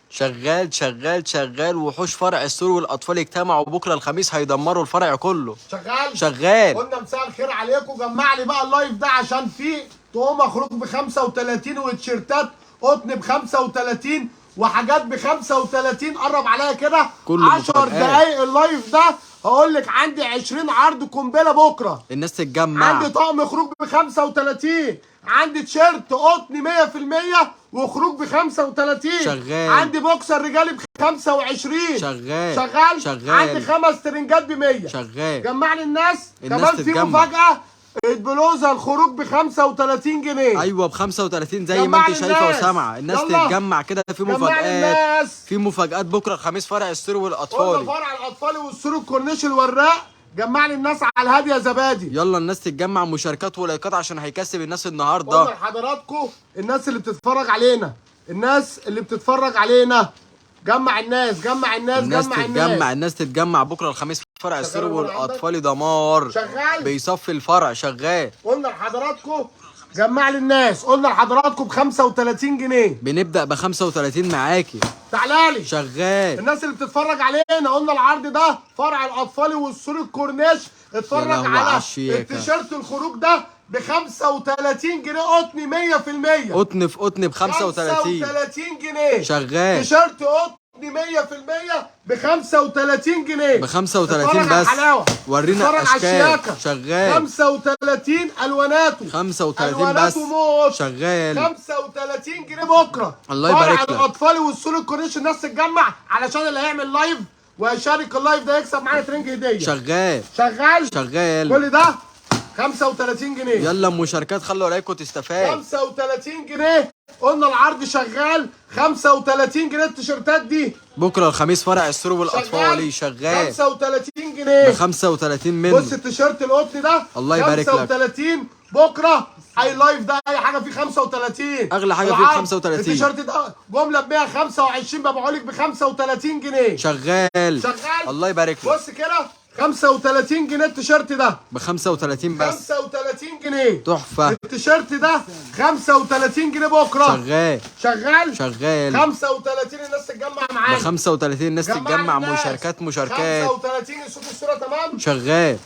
شغال شغال شغال. وحوش فرع السور والاطفال اجتمعوا بكره الخميس هيدمروا الفرع كله. شغال شغال. قلنا مساء الخير عليكم. جمع لي بقى ال live ده عشان فيه طقم خروج ب 35 وتيشيرتات قطن ب 35 وحاجات ب 35. قرب عليا كده. كله 10 مفاجآت. دقايق ال live ده هقول لك عندي 20 عرض قنبلة بكره. الناس تتجمع. عندي طقم خروج ب 35، عندي تيشيرت قطن 100% وخروج ب 35. شغال. عندي بوكسر رجالي ب 25. شغال. شغال. شغال. عندي 5 ترنجات ب 100. شغال. جمع لي الناس. الناس كمان في تتجمع. مفاجأة، البلوزة الخروج ب 35 جنيه. ايوه ب 35 زي ما جمع انت لي شايفه الناس. وسامعه. الناس يلا. تتجمع كده في جمع لي مفاجآت. الناس. في مفاجآت بكره الخميس فرع السور قلنا والاطفالي. فرع الاطفال والسور الكورنيش الوراق. جمع لي الناس على الهادي يا زبادي. يلا الناس تتجمع، مشاركات ولايكات عشان هيكسب الناس قلنا النهارده. لحضراتكم الناس اللي بتتفرج علينا، الناس اللي بتتفرج علينا، جمع الناس، جمع الناس، الناس جمع تتجمع. الناس. الناس تتجمع بكره الخميس فرع السور شغال ولا عندك؟ والاطفالي دمار. شغال. بيصفي الفرع شغال. قلنا لحضراتكم جمع لي الناس. قلنا لحضراتكم ب 35 جنيه. بنبدأ ب 35 معاكي. تعالى لي. شغال. الناس اللي بتتفرج علينا، قلنا العرض ده فرع الاطفال والسور الكورنيش. اتفرج يا لهوي على على الشياكة. التيشيرت الخروج ده ب 35 جنيه قطن 100%. قطن في قطن ب 35. 35 جنيه. شغال. تيشيرت قطن 100% ب 35 جنيه. ب 35 اتفرج على بس. الحلاوة. ورينا اتفرج على الاشكال. الشياكه. شغال. 35 الواناته. 35 بس. الواناته موت. شغال. 35 جنيه بكره. الله يبارك فرع لك. الاطفال والسور الكورنيش. الناس تتجمع علشان اللي هيعمل live ويشارك ال live ده يكسب معانا ترنج هديه. شغال. شغال. شغال. كل ده 35 جنيه. يلا مشاركات، خلوا رايكم تستفاد. 35 جنيه. قلنا العرض شغال. 35 جنيه التيشيرتات دي. بكره الخميس فرع السور والاطفالي شغال. 35 جنيه. ب 35 بص منه. التيشيرت القطن ده الله يبارك لك. 35 بكره. اي live ده اي حاجة فيه 35. أغلى حاجة فيه ب العرض. 35. التيشيرت ده جملة ب 125 ببيعه لك ب 35 جنيه. شغال. شغال. الله يبارك لك. بص كده 35 جنيه التيشيرت ده. ب 35 بس. 35 جنيه. تحفة. التيشيرت ده 35 جنيه بكره. شغال. شغال. شغال. 35 الناس تتجمع ب معانا. 35 الناس جمع تتجمع. الناس. مشاركات مشاركات. 35. الصوت والصورة تمام. شغال.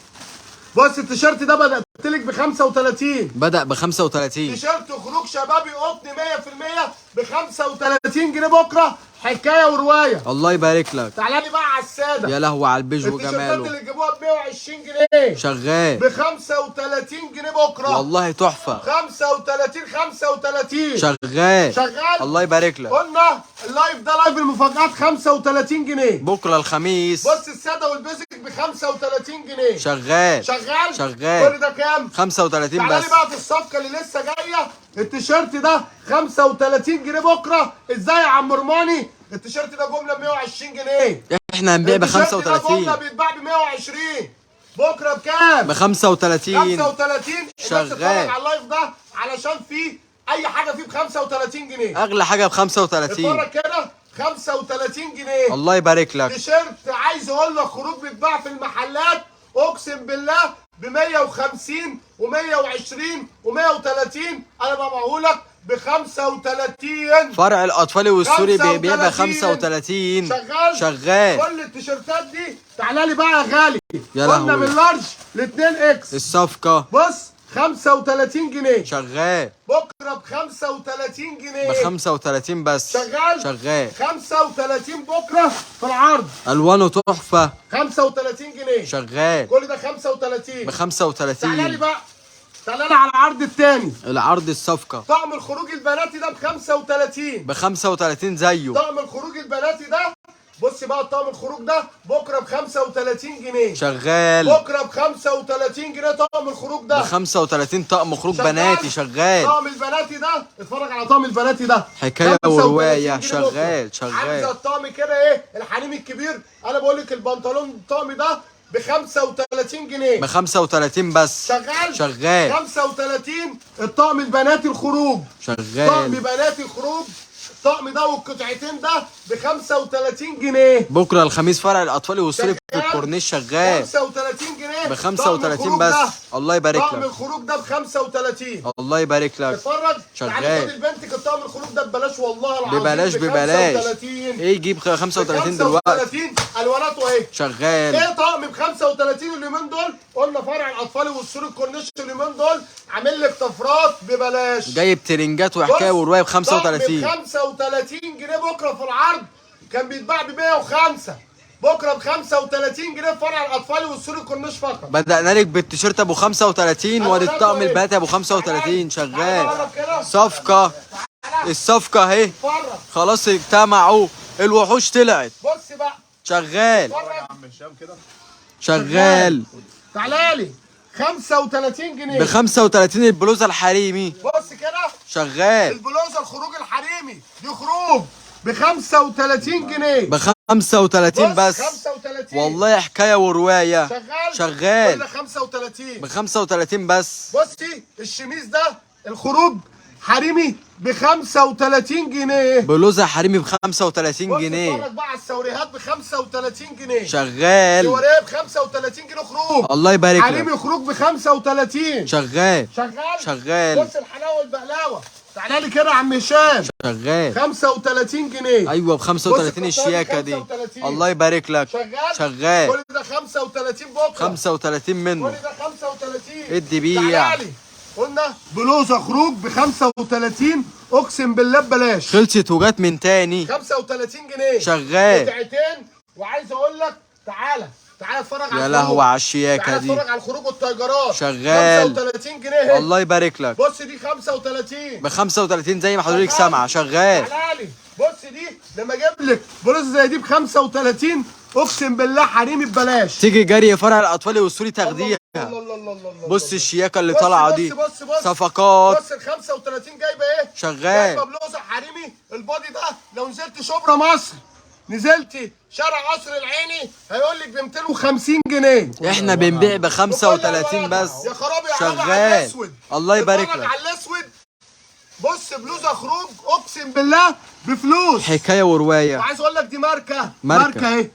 بص التيشيرت ده بدأت لك ب 35. بدأ ب 35. تيشيرت خروج شبابي قطن 100% ب 35 جنيه بكره. حكاية ورواية. الله يبارك لك. تعالى لي بقى على السادة. يا لهوي على البيج التيشيرتات وجماله. اللي تجيبوها ب 120 جنيه شغال. ب 35 جنيه بكره. والله تحفة. 35 35. شغال. شغال. الله يبارك لك. قلنا ال live ده live المفاجآت 35 جنيه. بكرة الخميس. بص السادة وال basic ب 35 جنيه. شغال. شغال. شغال. كل ده كام؟ 35 تعالى بس. لي بقى في الصفقة اللي لسه جاية. التيشيرت ده 35 جنيه بكره. ازاي يا عم رماني؟ التيشيرت ده جملة ب 120 جنيه. احنا هنبيع ب التيشيرت ده 35. جملة بيتباع ب 120. بكره بكام؟ ب 35. 35. الناس شغال. تتفرج على ال live ده علشان فيه اي حاجة فيه ب 35 جنيه. اغلى حاجة ب 35. اتفرج كده 35 جنيه. الله يبارك لك. تيشيرت عايز اقول لك خروج بيتباع في المحلات اقسم بالله ب 150 و120 و130، انا ببيعهولك ب 35. فرع الاطفال والسوري بيبيع ب 35. 35. شغال. شغال. كل التيشيرتات دي. تعالى لي بقى يا غالي. يا قلنا لهوي. من large ل 2 X. الصفقة. بص 35 جنيه. شغال. بكره ب 35 جنيه. ب 35 بس. شغال. شغال. 35 بكره في العرض. الوانه تحفة. 35 جنيه. شغال. كل ده 35. ب 35. تعالى لي بقى، تعالى لي على العرض الثاني. العرض الصفقة. طقم الخروج البناتي ده ب 35. ب 35 زيه. طقم الخروج البناتي ده، بص بقى طقم الخروج ده بكره ب 35 جنيه. شغال. بكره ب 35 جنيه طقم الخروج ده. ب 35 طقم خروج شغال. بناتي. شغال. طقم البناتي ده، اتفرج على طقم البناتي ده. حكاية 35 ورواية. جنيه بكرة. شغال. شغال. عامل زي الطقم كده ايه الحريم الكبير. انا بقول لك البنطلون الطقم ده ب 35 جنيه. ب 35 بس. شغال. شغال. 35 الطقم البناتي الخروج. طقم شغال. بناتي الخروج، الطقم ده والقطعتين ده ب 35 جنيه. بكره الخميس فرع الاطفال والسوري في شغال. الكورنيش شغال. 35 جنيه. جنيه ب 35 بس. الله يبارك طقم لك. الخروج ده ب 35. الله يبارك لك. اتفرج. شغال. تعالى خد لبنتك الطقم الخروج ده ببلاش والله العظيم. ببلاش ببلاش. 35. ايه يجيب 35 دلوقتي؟ 35 الواناته اهي. شغال. ايه طقم ب 35 اليومين دول؟ قلنا فرع الاطفال والسور الكورنيش اليومين دول عامل لك طفرات ببلاش. جايب ترنجات وحكاية ورواية ب 35. طقم ب 35 جنيه بكره في العرض، كان بيتباع ب 105، بكره ب 35 جنيه في فرع الاطفال والسور الكورنيش فقط. بدأنا لك بالتيشيرت ابو 35 وادي الطقم البنات ابو 35. شغال. صفقة، الصفقة اهي خلاص، اجتمعوا الوحوش طلعت. بص بقى. شغال. اتفرج. شغال. تعالى لي 35 جنيه ب 35 البلوزة الحريمي. بص كده. شغال. البلوزة الخروج الحريمي دي خروج ب 35 جنيه. ب 35 بس. 35 والله حكاية ورواية. شغال. شغال. قلنا 35 ب 35 بس. بصي الشميز ده الخروج حريمي ب 35 جنيه. بلوزة حريمي ب 35 بص جنيه. اتفرج بقى على السوريهات ب 35 جنيه. شغال. سورية ب 35 جنيه خروج. الله يبارك لك. حريمي خروج ب 35. شغال. شغال. شغال. بص الحلاوة والبقلاوه. تعالى لي كده يا عم هشام. شغال. 35 جنيه. ايوه ب 35 بص الشياكه دي. 35. الله يبارك لك. شغال. شغال. كل ده 35 بكره. 35 منه. كل ده 35. ادي بيع. تعالى لي. قلنا بلوزة خروج ب 35 اقسم بالله ببلاش. خلصت وجات من تاني. 35 جنيه. شغال. قطعتين. وعايز اقول لك تعالى تعالى اتفرج على يا الخروج. لهوي على الشياكه تعالى دي. اتفرج على الخروج والتايجرات. شغال. 35 جنيه اهي. الله يبارك لك. بص دي 35. ب 35 زي ما حضرتك سامعه. شغال. تعالى لي. بص دي لما اجيب لك بلوزة زي دي ب 35 اقسم بالله حريمي ببلاش. تيجي جري فرع الاطفال والسوري تاخديها. الله الله الله الله الله. بص الشياكه اللي بص طالعه بص دي. بص بص. صفقات. بص ال 35 جايبه ايه؟ شغال. جايبه بلوزة حريمي البادي ده لو نزلت شبرا مصر، نزلت شارع قصر العيني هيقول لك ب 250 جنيه. احنا بنبيع ب 35 بس. يا خرابي يا عم على شغال. الاسود. الله يبارك اتفرج لك. على الاسود. بص بلوزة خروج اقسم بالله بفلوس. حكاية ورواية. وعايز اقول لك دي ماركة. ماركة. اهي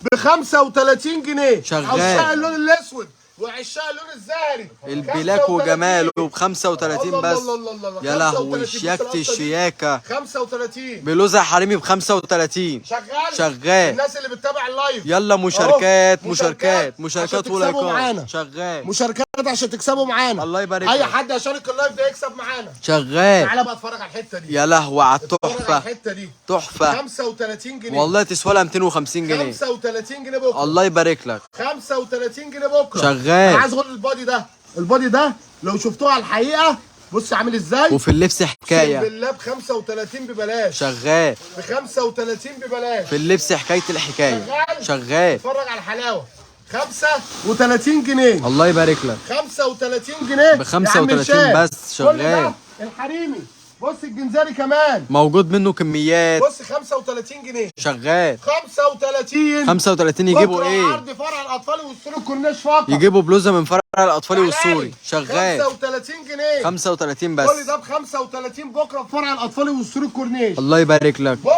ب 35 جنيه. شغال. عشاق اللون الاسود وعشاق اللون الزهري. ال black 35. وجماله ب 35 الله بس. الله الله الله الله. يا لهوي 35. شياكة بص القطة دي. الشياكة. 35. بلوزة حريمي ب 35. شغال. شغال. الناس اللي بتتابع ال live يلا مشاركات أهو. مشاركات عشان مشاركات تكسبوا ولايكات. معانا. شغال. مشاركات عشان تكسبوا معانا. الله يبارك اي لك. حد يشارك ال live ده يكسب معانا. شغال. تعالى بقى اتفرج على الحتة دي. يا لهوي على اتفرج على التحفة. الحتة دي. تحفة 35 جنيه. والله تسوى لها 250 جنيه. 35 جنيه بكره. الله يبارك لك. 35 جنيه بكره. شغال. انا عايز اقول البادي ده، البادي ده لو شفتوه على الحقيقة بص عامل ازاي. وفي اللبس حكاية. اقسم بالله ب 35 ببلاش. شغال. ب 35 ببلاش. في اللبس حكاية الحكاية. شغال. شغال. اتفرج على الحلاوة. 35 جنيه. الله يبارك لك. 35 جنيه ب 35 بس. كل ده شغال. الحريمي. بص الجنزاري كمان موجود منه كميات. بص 35 جنيه. شغال. 35. 35 يجيبوا بكرة ايه؟ عرض فرع الاطفال والسوري الكورنيش فقط. يجيبوا بلوزة من فرع الاطفال تعالى. والسوري. شغال. 35 جنيه. 35 كل بس. ده ب 35 بكره في فرع الاطفال والسوري الكورنيش. الله يبارك لك. بص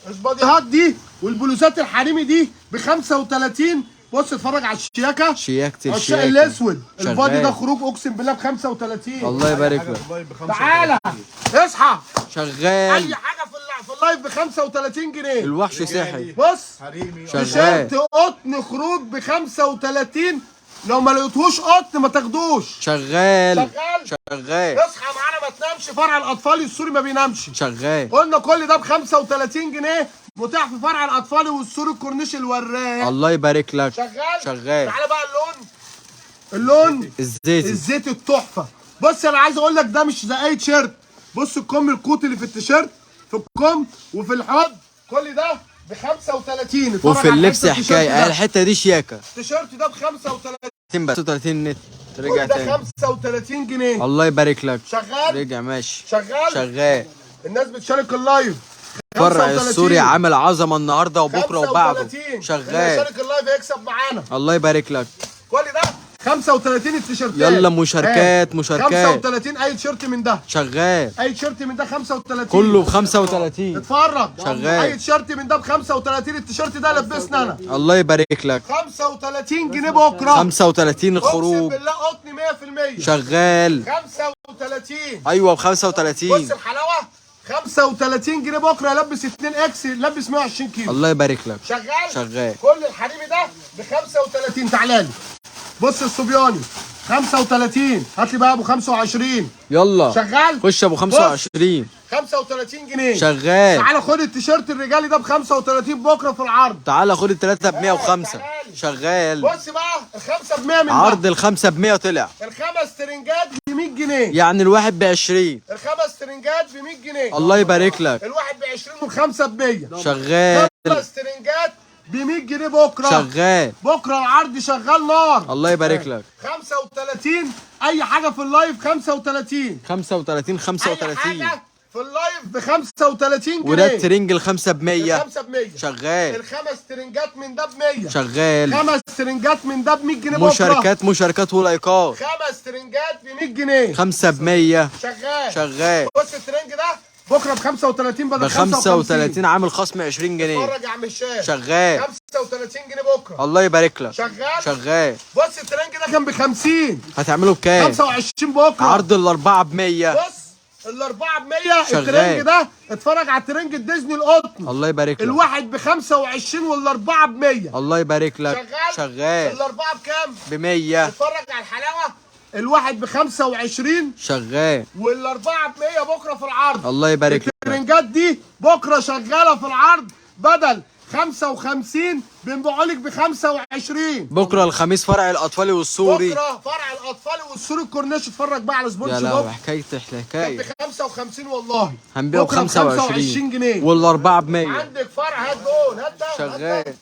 الباديهات دي والبلوزات الحريمي دي ب 35. بص اتفرج على الشياكه. شياكة عشاق الشياكه. الاسود. البادي شغال. ده خروج اقسم بالله ب 35. الله يبارك لك. تعالى اصحى. شغال. اي حاجة في ال live ب 35 جنيه. الوحش صحي. بص حريمي. شغال. تيشيرت قطن خروج ب 35. لو ما لقيتهوش قطن ما تاخدوش. شغال. شغال. شغال. اصحى معانا ما تنامش. فرع الاطفال السوري ما بينامش. شغال. قلنا كل ده ب 35 جنيه متاح في فرع الاطفال والسوري الكورنيش الوراق. الله يبارك لك. شغال. شغال. تعالى بقى اللون، اللون الزيتي. الزيت التحفة. بص انا عايز اقول لك ده مش زي اي تيشيرت. بص الكم الكوت اللي في التيشيرت، في الكم وفي الحوض، كل ده ب 35. اتفرج وفي على اللبس الحتة التيشيرت حكاية. ده. الحتة دي شياكه. التيشيرت ده ب 35. بس 35 نت. رجع كل ده تاني. 35 جنيه. الله يبارك لك. شغال. رجع ماشي. شغال. شغال. الناس بتشارك ال live. فرع السوري عامل عظمه النهارده وبكره وبعده. 35. اللي شغال. يشارك ال live يكسب معانا. الله يبارك لك. كل ده 35 التيشيرتات. يلا مشاركات مشاركات. 35 اي تيشيرت من ده شغال. اي تيشيرت من ده 35 كله ب 35. اتفرج. شغال. اي تيشيرت من ده ب 35. التيشيرت ده لبسنا انا. الله يبارك لك. 35 جنيه بكره. 35 الخروج. اقسم بالله قطن 100%. شغال. 35. ايوه ب 35. بص الحلاوة، 35 جنيه بكره. لبس 2 X، لبس 120 كيلو. الله يبارك لك. شغال؟ شغال. كل الحريمي ده ب 35. تعالى لي بص الصبياني 35. هات لي بقى ابو 25. يلا شغال؟ خش ابو 25. 35 جنيه. شغال. تعالى خد التيشيرت الرجالي ده ب 35 بكره في العرض. تعالى خد الثلاثة ب 105. شغال. بص بقى الخمسة ب 100 من عرض الخمسة ب 100 طلع. الخمس ترنجات ب 100 جنيه. يعني الواحد ب 20. الخمس ترنجات ب 100 جنيه. الله يبارك لك. الواحد ب 20 والخمسة ب 100. شغال. خمس ترنجات ب 100 جنيه بكره. شغال. بكره العرض شغال نار. الله يبارك لك. 35 اي حاجة في ال live 35. 35 35 اي حاجة في ال live ب 35 جنيه. وده الترنج الخمسة ب 100. الخمسة ب 100. شغال. الخمس ترنجات من ده ب 100. شغال. خمس ترنجات من ده ب 100 جنيه بكره. مشاركات مشاركات ولايكات. خمس ترنجات ب 100 جنيه. 5 ب 100. شغال. شغال. بص الترنج ده بكره ب 35 بدل ب 35 عامل خصم 20 جنيه. اتفرج يا عم هشام. شغال. 35 جنيه بكره. الله يبارك لك. شغال. شغال. بص الترنج ده كان ب 50. هتعمله بكام؟ 25 بكره. عرض الاربعة ب 100. بص الاربعة ب 100. الترنج ده اتفرج على الترنج الديزني القطن. الله يبارك لك. الواحد ب 25 والاربعة ب 100. الله يبارك لك. شغال. شغال. الاربعة بكام؟ ب 100. اتفرج على الحلاوة. الواحد ب 25. شغال. والاربعة ب 100 بكره في العرض. الله يبارك لك. الترنجات دي بكره شغالة في العرض، بدل 55 بنبيعوا لك ب 25. بكره الخميس فرع الاطفال والسوري. بكره فرع الاطفال والسوري الكورنيش. اتفرج بقى على سبونج يا بوب. لهوي حكاية حكاية. ب 55 والله. هنبيعه ب 25 جنيه والاربعة ب 100. عندك فرع، هات دول، هات ده. شغال.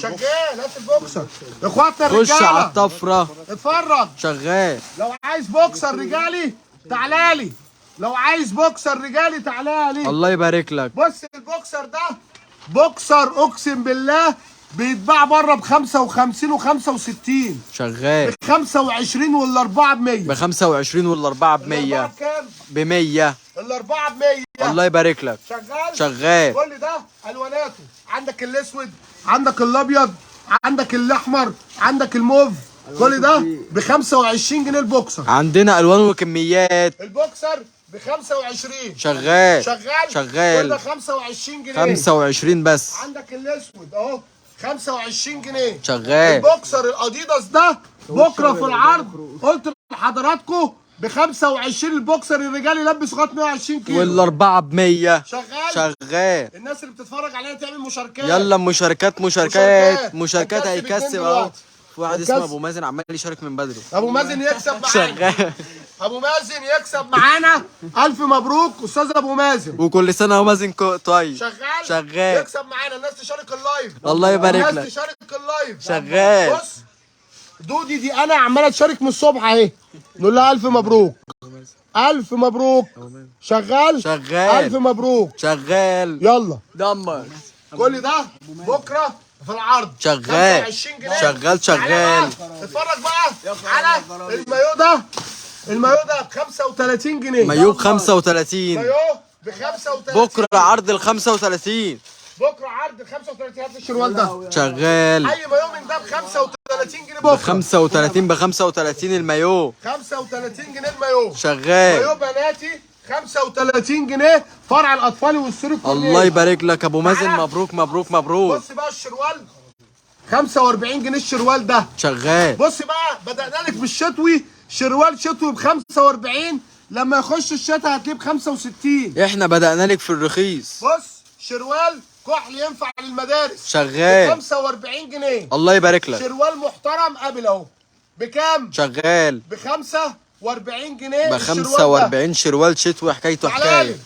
شغال. هات البوكسر. اخواتنا الرجالة خش على الطفرة. اتفرج. شغال. لو عايز بوكسر رجالي تعالى لي. لو عايز بوكسر رجالي تعالى لي. الله يبارك لك. بص البوكسر ده بوكسر اقسم بالله بيتباع بره ب 55 و65. شغال. ب 25 والاربعة ب 100. ب 25 والاربعة ب 100. بكام؟ ب 100. الاربعة ب 100. الله يبارك لك. شغال. شغال. كل ده الواناته. عندك الاسود، عندك الابيض، عندك الاحمر، عندك الموف. كل ده ب 25 جنيه البوكسر. عندنا الوان وكميات. البوكسر ب 25. شغال. شغال. شغال. كل ده 25 جنيه. 25 بس. عندك الاسود اهو 25 جنيه. شغال. البوكسر الاديداس ده بكره في العرض قلت لحضراتكم ب 25. البوكسر الرجالي يلبس لغاية 120 كيلو. والاربعة ب 100. شغال. شغال. الناس اللي بتتفرج علينا تعمل مشاركات. يلا مشاركات مشاركات مشاركات. هيكسب اهو. في واحد اسمه هيكسب. ابو مازن عمال يشارك من بدري. ابو مازن يكسب معانا. شغال. ابو مازن يكسب معانا. الف مبروك استاذ ابو مازن. وكل سنة ابو مازن طيب. شغال. شغال. يكسب معانا. الناس تشارك ال live. الله يبارك لك. الناس تشارك ال live. شغال. بص دودي دي انا عماله تشارك من الصبح اهي. نقول لها الف مبروك. الف مبروك. شغال. شغال. الف مبروك. شغال. يلا دمر. كل ده بكره في العرض. شغال. 25 جنيه. شغال. شغال. اتفرج بقى على المايو ده. المايو ده ب 35 جنيه. مايو ب 35. مايو ب 35. بكره عرض ال 35. بكره عرض ال 35. هات الشروال ده. شغال. اي مايو من ده ب 35 جنيه بكره. ب 35. ب 35 المايو. 35 جنيه المايو. شغال. مايو بناتي 35 جنيه. فرع الاطفال والسوري. الله يبارك لك ابو مازن. مبروك مبروك مبروك. بص بقى الشروال 45 جنيه الشروال ده. شغال. بص بقى بدأنا لك بالشتوي. شروال شتوي ب 45. لما يخش الشتاء هتلاقيه ب 65. احنا بدأنا لك في الرخيص. بص شروال كحل ينفع للمدارس. شغال. ب 45 جنيه. الله يبارك لك. شروال محترم قابل اهو. بكام؟ شغال. ب 45 جنيه. ب 45 شروال شتوي حكايته حكاية.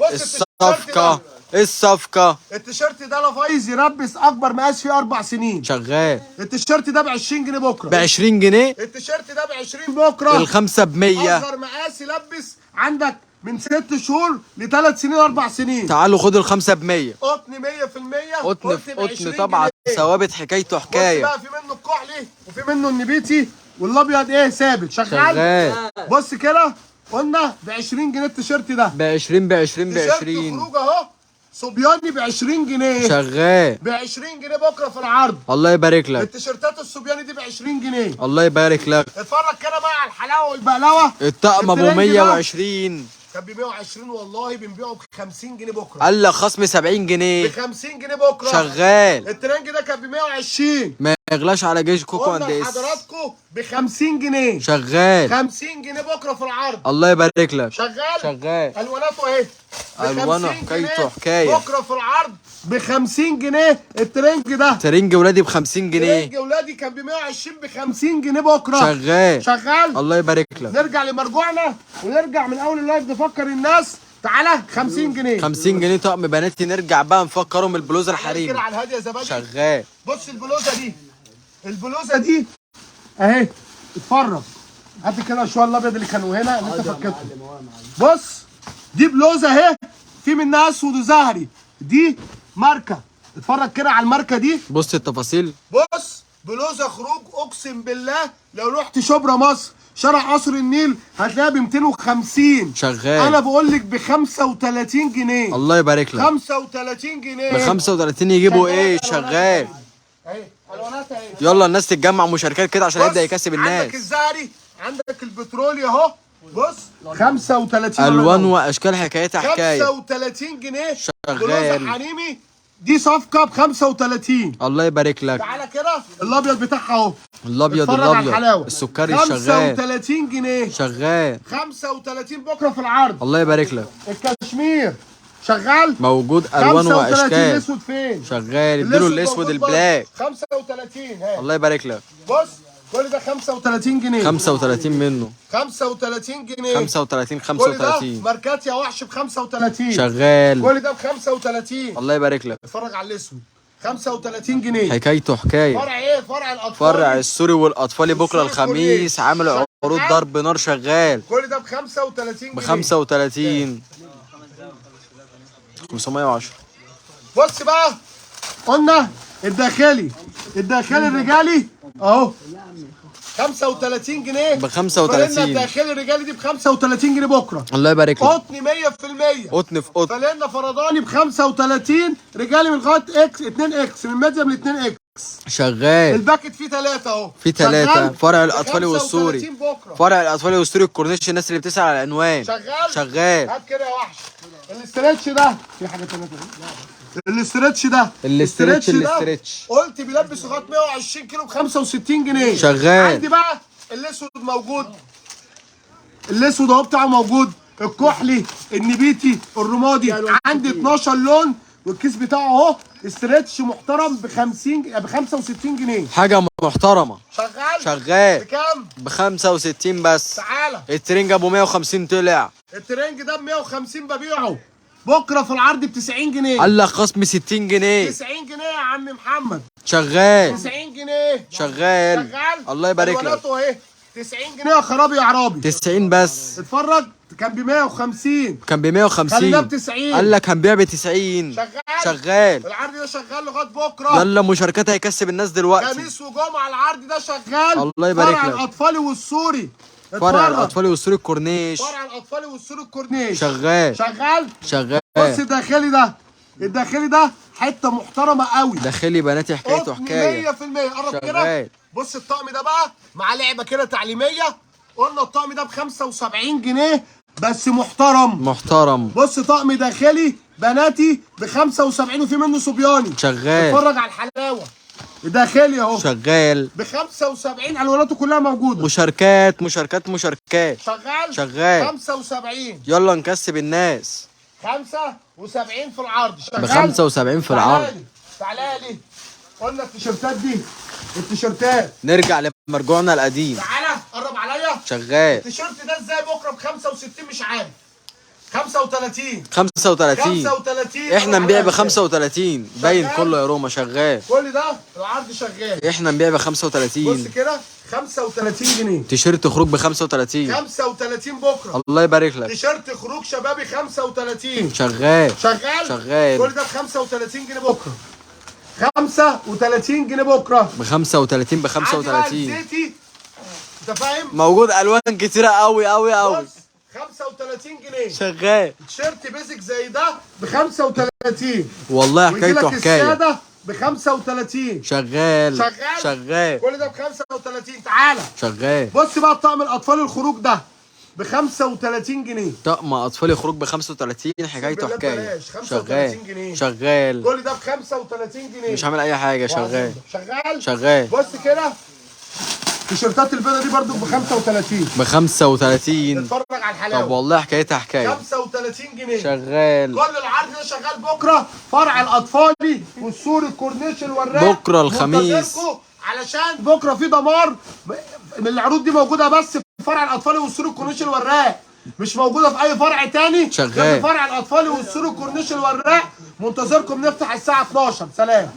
بص الصفقة. الصفقة. التيشيرت ده لافايز يلبس اكبر مقاس فيه 4 سنين. شغال. التيشيرت ده ب 20 جنيه بكره. ب 20 جنيه. التيشيرت ده ب 20 بكره. الخمسة ب 100. اصغر مقاس يلبس عندك من 6 شهور ل3 سنين 4 سنين. تعالوا خدوا الخمسة ب 100. قطن 100%. قطن قطن طبعا ثوابت حكايته حكاية. بص بقى في منه الكحلي وفي منه النبيتي. والابيض ايه ثابت. شغال. شغال. بص كده قلنا ب 20 جنيه التيشيرت ده. ب 20 ب 20 ب تيشيرت 20. خروج اهو صبياني ب 20 جنيه. شغال. ب 20 جنيه بكره في العرض. الله يبارك لك. التيشيرتات الصبياني دي ب 20 جنيه. الله يبارك لك. اتفرج كده بقى على الحلاوة والبقلاوه. الطقم ابو الترنج ده 120 كان ب 120 والله بنبيعه ب 50 جنيه بكره. قال لك خصم 70 ب جنيه. 50 جنيه بكره. شغال. الترنج ده كان ب 120. ما يغلاش على جيش كوكو قلنا اند اس. لحضراتكم ب 50 جنيه. شغال. 50 جنيه بكره في العرض. الله يبارك لك. شغال. شغال. الواناته اهي. الوانه حكايته حكاية. بكره في العرض ب 50 جنيه الترنج ده. ترنج ولادي ب 50 جنيه. ترنج ولادي كان ب 120 ب 50 جنيه بكره. شغال. شغال. الله يبارك لك. نرجع لمرجوعنا ونرجع من اول ال live نفكر الناس. تعالى 50 جنيه. 50 جنيه طقم بناتي. نرجع بقى نفكرهم البلوزة الحريمي. كده على الهادي يا زبادي. شغال. بص البلوزة دي، البلوزة دي اهي اتفرج. هات كده شوية الابيض اللي كانوا هنا اللي انت فكيتهم. بص دي بلوزة اهي في منها اسود وزهري. دي ماركة، اتفرج كده على الماركة دي. بص التفاصيل. بص بلوزة خروج اقسم بالله لو رحت شبرا مصر شارع قصر النيل هتلاقيها ب 250. شغال. انا بقول لك ب 35 جنيه. الله يبارك لك. 35 جنيه. ب 35 يجيبوا ايه؟ شغال. اهي الوانات اهي. يلا الناس تتجمع مشاركات كده عشان يبدا يكسب الناس. عندك الزهري، عندك البترولي اهو. بص 35 الوان واشكال حكايتها حكاية. 35 جنيه. شغال. بلوزة حريمي دي صفقة ب 35. الله يبارك لك. تعالى كده الابيض بتاعها اهو. الابيض اتفرج على الابيض الحلاوة. السكري شغال. 35 جنيه. شغال. 35 بكره في العرض. الله يبارك لك. الكشمير شغال. موجود الوان 35. واشكال. الاسود فين؟ شغال. اديله الاسود موجود ال black. 35 ها. الله يبارك لك. بص كل ده 35 جنيه. 35 منه. 35 جنيه. 35 كل ده 35. ماركات يا وحش ب 35. شغال. كل ده ب 35. الله يبارك لك. اتفرج على الاسود 35 جنيه. حكايته حكاية. فرع ايه؟ فرع الاطفال. فرع السوري والاطفالي بكره السوري الخميس عامل عروض ضرب نار. شغال. كل ده ب 35 جنيه. ب 35. 510. بص بقى قلنا الداخلي، الداخلي الرجالي اهو 35 جنيه. ب 35. فلنا الداخلي الرجالي دي ب 35 جنيه بكره. الله يبارك لك. قطن 100%. قطن في قطن. فلنا فرداني ب 35 رجالي من لغاية X 2 X، من medium ل 2 X. شغال. الباكت فيه 3 اهو. فيه 3. فرع الاطفال ب 35 والسوري. بكره. فرع الاطفال والسوري الكورنيش، الناس اللي بتسأل على العنوان. شغال. شغال. هات كده يا وحش. ال stretch ده في حاجة ثانية. ال stretch ده. ال stretch، ال stretch ده ال stretch. قلت بيلبس لغاية 120 كيلو ب 65 جنيه. شغال. عندي بقى الاسود موجود، الاسود اهو بتاعه موجود، الكحلي، النبيتي، الرمادي. عندي 12 لون، والكيس بتاعه اهو stretch محترم ب 50 ب 65 جنيه. حاجة محترمه. شغال. شغال. بكام؟ ب 65 بس. تعالى الترنج ابو 150 طلع. الترنج ده ب 150 ببيعه بكره في العرض ب 90 جنيه. قال لك خصم 60 جنيه. 90 جنيه يا عم محمد. شغال. 90 جنيه. شغال. شغال. الله يبارك لك. الواناته اهي 90 جنيه يا خرابي يا عرابي. 90 بس. اتفرج كان ب 150. كان ب 150. خليناه ب 90. قال لك هنبيع ب 90. شغال. شغال. العرض ده شغال لغاية بكره. يلا مشاركات هيكسب الناس دلوقتي. خميس وجمعه العرض ده شغال. الله يبارك فرع لك. الاطفال والسوري. فرع اتفرج. الاطفال والسوري الكورنيش. فرع الاطفال والسوري الكورنيش. شغال. شغال. شغال. بص الداخلي ده، الداخلي ده حتة محترمه قوي. داخلي بناتي حكايته قطن حكاية. 100%. قرب كده. شغال. بص الطقم ده بقى مع لعبه كده تعليمية. قلنا الطقم ده ب 75 جنيه بس محترم. محترم. بص طقم داخلي بناتي ب 75 وفي منه صبياني. شغال. اتفرج على الحلاوة. الداخلي اهو شغال. ب 75، الواناته كلها موجودة. مشاركات مشاركات مشاركات. شغال. شغال. 75. يلا نكسب الناس. 75 في العرض. شغال ب 75 في العرض. تعالى لي. قلنا التيشيرتات دي، التيشيرتات نرجع لمرجوعنا القديم. تعالى قرب عليا. شغال. التيشيرت ده ازاي بكره ب 65؟ مش عارف. 35. 35. 35. احنا نبيع ب 35 باين كله يا روما. شغال كل ده العرض شغال. احنا نبيع ب بص 35. كده 35 جنيه. تيشيرت خروج ب 35. 35 بكره. الله يبارك لك. تيشيرت خروج شبابي 35. شغال. شغال. شغال. كل ده ب 35 جنيه بكره. 35 جنيه بكره. ب 35 ب عندي بقى 35. الزيتي انت فاهم؟ موجود الوان كتيرة قوي قوي قوي. بص 35 جنيه شغال. تيشيرت basic زي ده ب 35. والله ويجي حكايته لك حكاية. السادة ب 35. شغال شغال؟ شغال. كل ده ب 35. تعالى شغال. بص بقى طقم الاطفال الخروج ده ب 35 جنيه. طقم اطفال يخرج ب 35 حكايته بالله حكاية. ببلاش، 35 شغال جنيه. شغال. كل ده ب 35 جنيه. مش عامل اي حاجة. شغال شغال شغال. بص كده التيشيرتات البيضة دي برضو ب 35. ب 35. اتفرج على الحلاوة. طب والله حكايتها حكاية. 35 جنيه. شغال. كل العرض ده شغال بكره، فرع الاطفالي والسور الكورنيش الوراق. بكرة الخميس. منتظركم علشان بكره في دمار. من العروض دي موجودة بس في فرع الاطفالي والسور الكورنيش الوراق، مش موجودة في اي فرع تاني شغال. غير في فرع الاطفالي والسور الكورنيش الوراق. منتظركم، نفتح الساعة 12. سلام.